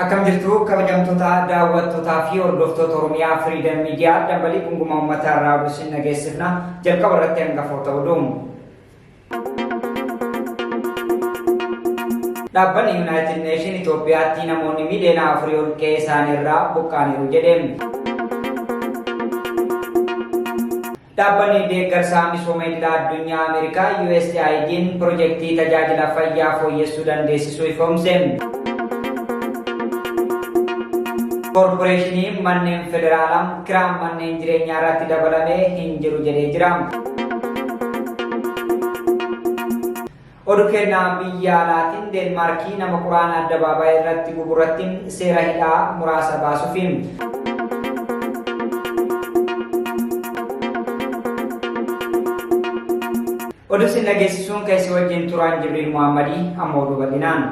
Akkam jirtu kabajamtoota daawwattootaa fi hordoftoota Oromiyaa Firiidam Miidiyaa dambalii gunguma uummataa irraa oduu isin dhageessifna. Jalqaba irratti hangafoota oduu. Dhaabbanni Yuunaayitid Neeshin Itoophiyaatti namoonni miiliyoona afurii ol qe'ee isaanii irraa buqqa'aniiru jedhe. Dhaabbanni deeggarsaa misooma idila addunyaa Ameerikaa USAID'n pirojektii tajaajila fayyaa fooyyessuu dandeessisuu ifoomse. Koorporeeshinii manneen federaalaa kiraan manneen jireenyaa irratti dabalame hin jiru jedhee jira. Oduu kennaa biyya alaatiin Deenmaarkii nama quraana addabaabaayii irratti guburratti seera hidhaa muraasa baasuufi. Oduu isin dhageessisuun keessi wajjin turaan Jibriil Muhammadii amma oduu bal'inaan.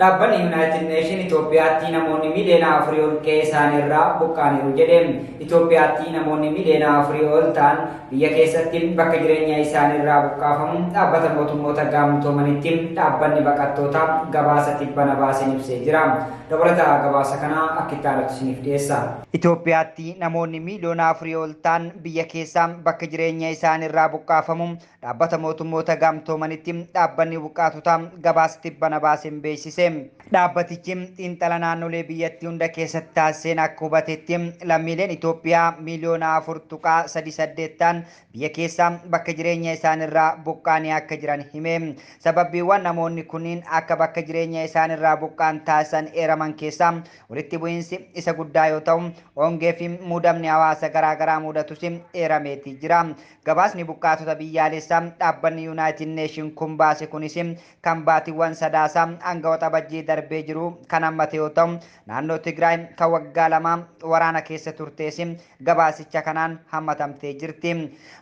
Dhaabbanni Yuunaayitid Neeshin Itoophiyaatti namoonni miiliyoona afurii ol qe'ee isaanii irraa buqqa'aniiru jedhe. Itoophiyaatti namoonni miiliyoona afurii ol ta'an biyya keessatti bakka jireenya isaanii irraa buqqaafamu dhaabbata mootummoota gamtoomanitti dhaabbanni baqattootaa gabaasa tibbana baaseen ibsee jira. Dabalata gabaasa kanaa akka itti aanutti isiniif dhiyeessa. Itoophiyaatti namoonni miiliyoona afurii ol ta'an biyya keessaa bakka jireenya isaanii irraa buqqaafamu dhaabbata mootummoota gamtoomanitti dhaabbanni buqqaatotaa gabaasa tibbana baaseen beeksise. Dhaabbatichi xiinxala naannolee biyyattii hunda keessatti taasiseen akka hubatetti lammiileen Itoophiyaa miiliyoona 4.38 ta'an biyya keessaa bakka jireenya isaaniirraa buqqaanii akka jiran hime. Sababbiiwwan namoonni kunniin akka bakka jireenya isaaniirraa buqqaan taasisan eeraman keessaa walitti bu'iinsi isa guddaa yoo ta'u, hongee fi muudamni hawaasa garaagaraa mudatus eerameetii jira. Gabaasni buqqaatota biyyaalessaa dhaabbanni Yuunaayitid Neeshin kun baase kunis kan baatiiwwan sadaasaa hanga waxabajjii darbee jiru kan hammate yoo ta'u, naannoo Tigraay kan waggaa lama waraana keessa turtees gabaasicha kanaan hammatamtee jirti.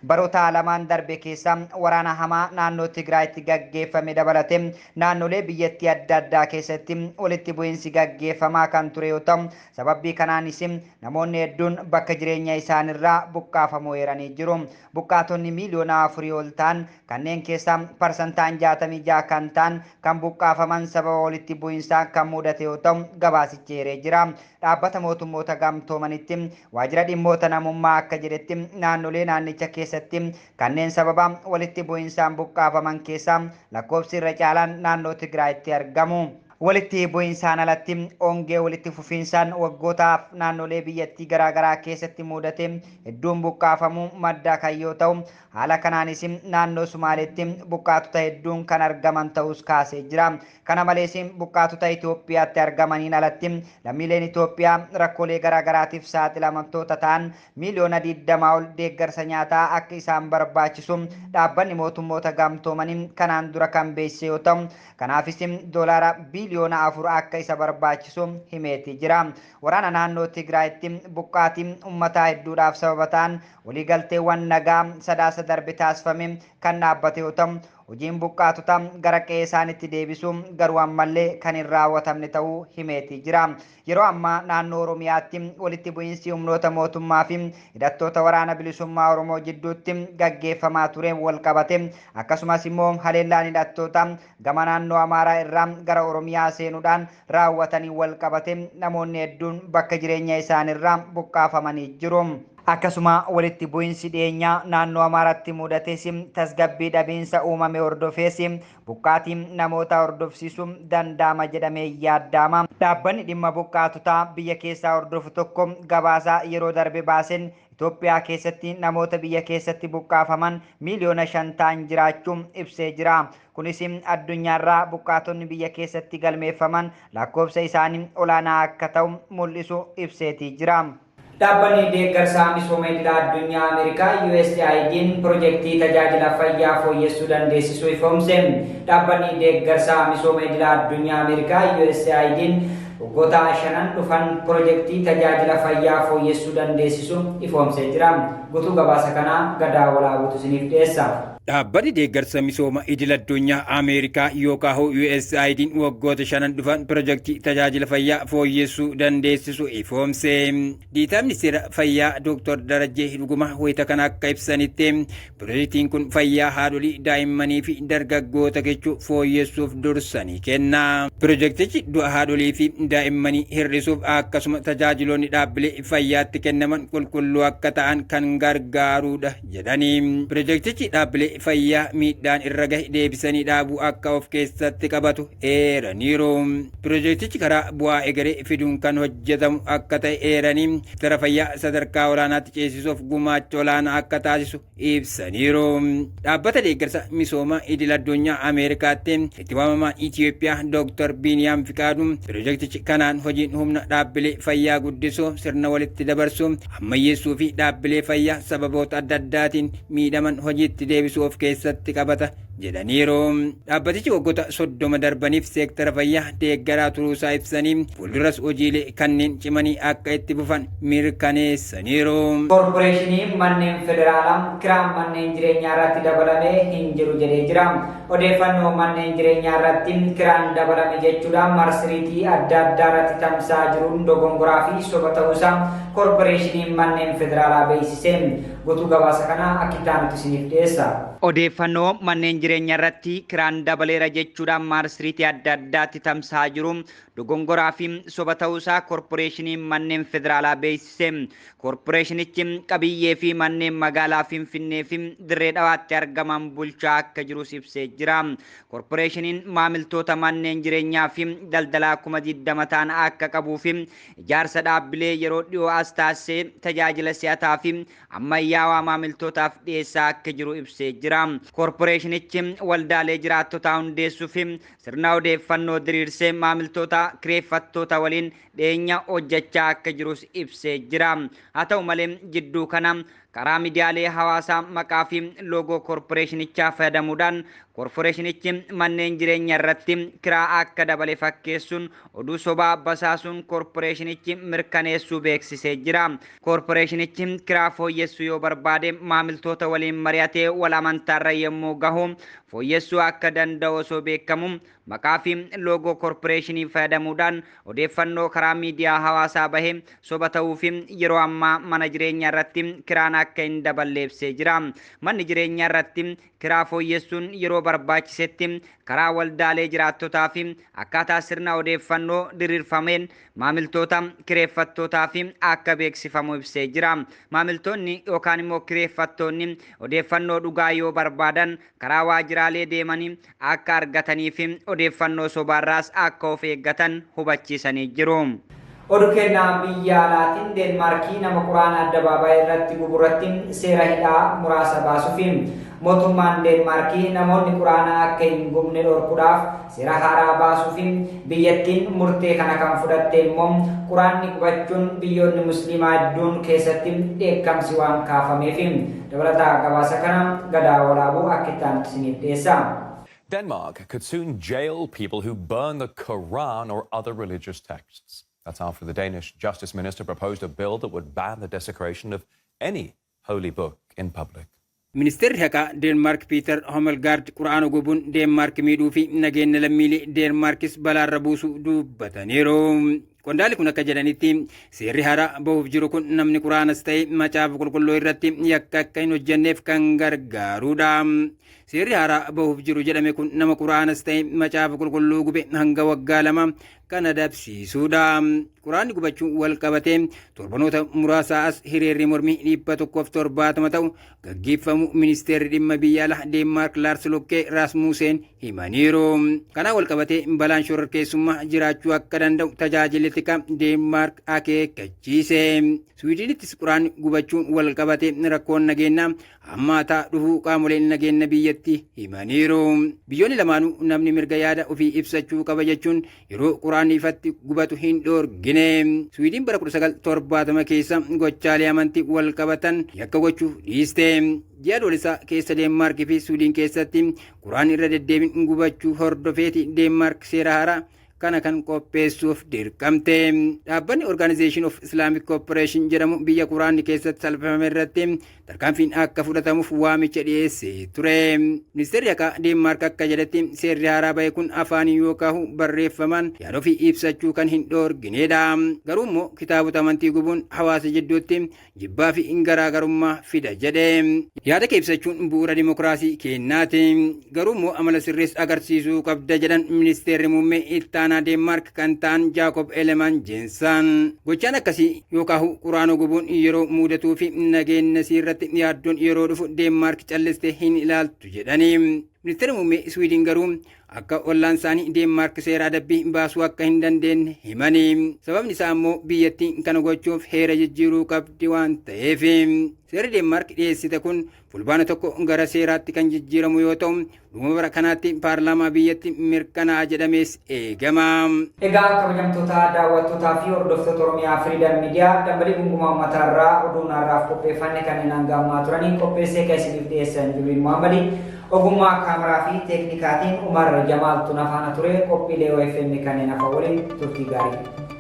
Baroota lamaan darbe keessa waraana hamaa naannoo Tigraayitti gaggeeffame dabalatee naannolee biyyattii adda addaa keessatti walitti bu'iinsi gaggeeffamaa kan ture yoo ta'u, sababii kanaanis namoonni hedduun bakka jireenya isaaniirraa buqqaafamuu eeranii jiru. Buqqaatonni miiliyoona afurii ol ta'an kanneen keessaa parsantaan 66 kan ta'an kan buqqaafaman sababa walitti bu'iinsaa kan mudate yoo ta'u gabaasichi eeree jira. Dhaabbata mootummoota gamtoomanitti waajjira dhimmoota namummaa akka jedhetti naannolee naannicha keessatti kanneen sababa walitti bu'iinsaan buqqaafaman keessaa lakkoofsi irra caalaan naannoo Tigraayitti argamu. Walitti bu'iinsaan alatti hongee walitti fufiinsaan waggootaaf naannolee biyyattii garaagaraa keessatti mudate hedduun buqqaafamuu madda kan yoo ta'u haala kanaanis naannoo Sumaaleetti buqqaatota hedduun kan argaman ta'us kaasee jira. Kana malees buqqaatota Itoophiyaatti argamaniin alatti lammiileen Itoophiyaa rakkoolee garaagaraatiif saaxilamtoota ta'an miiliyoona 20 ol deeggarsa nyaataa akka isaan barbaachisu dhaabbanni mootummoota gamtoomanii kanaan dura kan beeksise yoo ta'u kanaafis doolaara biiliyoona 4 akka isa barbaachisu himeetii jira. Waraana naannoo Tigraayitti buqqaatii uummataa hedduudhaaf sababa ta'an waliigalteewwan nagaa sadaasa darbe taasifame kan dhaabbate yoo ta'u hojiin buqqaatota gara qe'ee isaaniitti deebisuu garuu ammallee kan hin raawwatamne ta'uu himeetii jira. Yeroo ammaa naannoo Oromiyaatti walitti bu'iinsi humnoota mootummaa fi hidhattoota waraana bilisummaa Oromoo jidduutti gaggeeffamaa ture wal qabate akkasumas immoo haleellaan hidhattoota gama naannoo Amaaraa irraa gara Oromiyaa seenuudhaan raawwatanii wal qabate namoonni hedduun bakka jireenya isaaniirraa buqqaafamanii jiru. Akkasuma walitti bu'iinsi dhiyeenyaa naannoo Amaaraatti mudates tasgabbii dhabiinsa uumame hordofees buqqaatiin namoota hordofsiisuu danda'ama jedhamee yaadama. Dhaabbanni dhimma buqqaatotaa biyya keessaa hordofu tokko gabaasa yeroo darbe baaseen Itoophiyaa keessatti namoota biyya keessatti buqqaafaman miiliyoona 5 ta'an jiraachuu ibsee jira. Kunis addunyaarraa buqqaatonni biyya keessatti galmeeffaman lakkoofsa isaanii olaanaa akka ta'u mul'isu ibseetii jira. Dhaabbanni deeggarsaa misooma idila addunyaa Ameerikaa USAID'n pirojektii tajaajila fayyaa fooyyessuu dandeessisuu ifoomse. Dhaabbanni deeggarsaa misooma idila addunyaa Ameerikaa USAID'n waggoota shanan dhufan pirojektii tajaajila fayyaa fooyyessuu dandeessisu ifoomsee jira. Guutuu gabaasa kanaa Gadaa Walaabuutu isiniif dhiyeessa. Dhaabbanni deeggarsa misooma idil addunyaa Ameerikaa yookaan USAID'n waggoota 5n dhufan pirojektii tajaajila fayyaa fooyyessuu dandeessisu ifoomse. Diitaa Ministeera Fayyaa Dr. Darajjee Dhugumaa wayita kana akka ibsanitti, pirojektiin kun fayyaa haadholii, daa'immanii fi dargaggoota kichuu fooyyessuuf dursanii kenna. Pirojektichi du'a haadholii fi daa'immanii hir'isuuf, akkasuma tajaajiloonni dhaabbilee fayyaatti kennaman qulqulluu akka ta'an kan gargaarudha jedhanii. Pirojektichi dhaabbilee fayyaa miidhaan irra gahe deebisanii dhaabuu akka of keessatti qabatu eeraniiru. Pirojektichi karaa bu'aa egeree fiduun kan hojjetamu akka ta'e eeranii, sektara fayyaa sadarkaa olaanaatti ceesisuuf gumaacha olaanaa akka taasisu ibsaniiru. Dhaabbata deeggarsa misooma idil addunyaa Ameerikaatti itti waamamaan Itiyoophiyaa Dr. Biiniyaam Fiqaaduu, pirojektichi kanaan hojiin humna dhaabbilee fayyaa guddisuu, sirna walitti dabarsuu ammayyeessuu fi dhaabbilee fayyaa sababoota adda addaatiin miidhaman hojiitti deebisuu of keessatti qabata jedhaniiru. Dhaabbatichi waggoota 30 darbaniif seektara fayyaa deeggaraa turuusaa ibsanii, fuulduras hojiilee kanneen cimanii akka itti fufan mirkaneessaniiru. Koorporeeshiniin Manneen Federaalaa kiraan manneen jireenyaa irratti dabalame hin jiru jedhee jira. Odeeffannoo manneen jireenyaa irratti kiraan dabalame jechuudhaan marsariitii adda addaa irratti tamsa'aa jiruun dogongoraa fi soba ta'uusaa Koorporeeshiniin Manneen Federaalaa beeksise. Guutuu gabaasa kanaa akka itti aanutti isiniif dhiyeessa. Odeeffannoo manneen jireenya irratti kiraan dabaleera jechuudhaan maarsiriitii adda addaatti tamsa'aa jiru dogongoraa fi soba ta'uusaa Koorporeeshiniin Manneen Federaalaa beeksise. Koorporeeshinichi qabiyyee fi manneen magaalaa Finfinnee fi Dirree Dhawaatti argaman bulchaa akka jirus ibsee jira. Koorporeeshiniin maamiltoota manneen jireenyaa fi daldalaa 20,000 ta'an akka qabuu fi ijaarsa dhaabbilee yeroo dhiyoo as taasisee tajaajila si'ataa fi ammayyaawaa maamiltootaaf dhiyeessaa akka jiru ibsee jira. Koorporeeshinichi waldaalee jiraattotaa hundeessuu fi sirna odeeffannoo diriirsee maamiltoota kireeffattoota waliin dhiyeenya hojjechaa akka jirus ibsee jira. Haa ta'u malee, jidduu kana karaa miidiyaalee hawaasaa maqaa fi loogoo koorporeeshinichaa fayyadamuudhaan koorporeeshinichi manneen jireenya irratti kiraa akka dabale fakkeessuun oduu sobaa basaasuun koorporeeshinichi mirkaneessuu beeksisee jira. Koorporeeshinichi kiraa fooyyessuu yoo barbaade maamiltoota waliin mari'atee wal amantaarra yommuu gahu fooyyessuu akka danda'u osoo beekamu, maqaa fi loogoo koorporeeshinii fayyadamuudhaan odeeffannoo karaa miidiyaa hawaasaa bahe soba ta'uu fi yeroo ammaa mana jireenyaa irratti kiraan akka hin daballe ibsee jira. Manni jireenyaa irratti kiraa fooyyessuun yeroo barbaachisetti karaa waldaalee jiraattotaa fi akkaataa sirna odeeffannoo diriirfameen maamiltoota kireeffattootaa fi akka beeksifamu ibsee jira. Maamiltoonni yookaan immoo kireeffattoonni odeeffannoo dhugaa yoo barbaadan karaa waajjiraalee deemanii akka argatanii fi odeeffannoo sobaarraas akka of eeggatan hubachiisanii jiru. Oduu kennaa biyya alaatiin, Deenmaarkii nama Quraana addabaabaayii irratti guburratti seera hidhaa muraasa baasuufi. Mootummaan Deenmaarkii namoonni Quraana akka hin gubne dhorkuudhaaf seera haaraa baasuufi. Biyyattiin murtee kana kan fudhatte immoo Quraanni gubachuun biyyoonni Musliimaa hedduun keessatti dheekkamsi waan kaafameefi. Dabalataa gabaasa kana Gadaa Walaabuu akka itti aanutti isiniif dhiyeessa. Denmark could soon jail people who burn the Quran or other religious texts. That's after the Danish justice minister proposed a bill that would ban the desecration of any holy book in public. Ministeerri haqaa Deenmaark Piiter Homelgaard Quraana gubuun Deenmaark miidhuu fi nageenya lammiilee Deenmaarkis balaarra buusuu dubbataniiru. Qondaalli kun akka jedhanitti, seerri haaraa bahuuf jiru kun namni Quraanas ta'e Macaafa Qulqulluu irratti yakka akka hin hojjenneef kan gargaarudha. Seerri haaraa bahuuf jiru jedhame kun nama Quraanas ta'e Macaafa Qulqulluu gube hanga waggaa 2 kan adabsiisudha. Quraanni gubachuun wal qabatee torbanoota muraasaa as hiriirri mormii 170 ta'u gaggeeffamu ministeerri dhimma biyya alaa Deenmaark Laars Lokkee Raasmuuseen himaniiru. Kanaan wal qabatee balaan shororkeessummaa jiraachuu akka danda'u tajaajilli tika Deenmaark akeekkachiise. Swiidinittis Quraanni gubachuun wal qabatee rakkoon nageenyaa hammaataa dhufuu qaamoleen nageenya biyyatti himaniiru. Biyyoonni lamaanuu namni mirga yaada ofii ibsachuu qaba jechuun yeroo Quraanni ifatti gubatu hin dhoorgine. Swiidin bara 1970 keessa gochaalee amantii wal qabatan yakka gochuuf dhiiste. Ji'a Adoolessaa keessa Deenmaarkii fi Swiidin keessatti Quraanni irra deddeebiin gubachuu hordofeeti Deenmaark seera haaraa kana kan qopheessuuf dirqamte. Dhaabbanni Organization of Islamic Cooperation jedhamu biyya Quraanni keessatti salphifame irratti tarkaanfiin akka fudhatamuuf waamicha dhiyeessee ture. Ministeerri haqaa Deenmaark akka jedhetti, seerri haaraa bahe kun afaaniin yookaan barreeffamaan yaada ofii ibsachuu kan hin dhoorginedha. Garuu immoo kitaabota amantii gubuun hawaasa jidduutti jibbaa fi garaagarummaa fida jedhe. Yaada kee ibsachuun bu'uura dimokiraasii kennaati. Garuu immoo amala sirrees agarsiisuu qabda, jedhan ministeerri muummee ittaanaa Deenmaark kan ta'an Jaakob Eleman Jeensan. Gochaan akkasii yookaan Quraana gubuun yeroo mudatuu fi nageenya irratti yaaddoon yeroo dhufu Deenmaark callistee hin ilaaltu jedhani. Ministeerri muummee Iswiidin garuu akka ollaan isaanii Deenmaark seera adabbii baasuu akka hin dandeenye himani. Sababni isaa immoo biyyattiin kana gochuuf heera jijjiiruu qabdi waan ta'eef. Seerri Deenmaark dhiyeessite kun Fulbaana 1 gara seeraatti kan jijjiiramu yoo ta'u, dhuma bara kanaatti paarlaamaa biyyatti mirkanaa'a jedhamees eegama. Egaa kabajamtoota daawwattootaa fi hordoftoota Oromiyaa Freedom Media, dambalii gungumaa uummataa irraa oduun har'aaf qopheeffanne kanneen hanga ammaa turanii qopheessee kan isiniif dhiyeessan Jibriil Muhammadi, ogummaa kaameraa fi teeknikaatiin Umar Jamaaltu na faana ture. Qophiilee OFM kanneen hafa waliin turtii gaarii.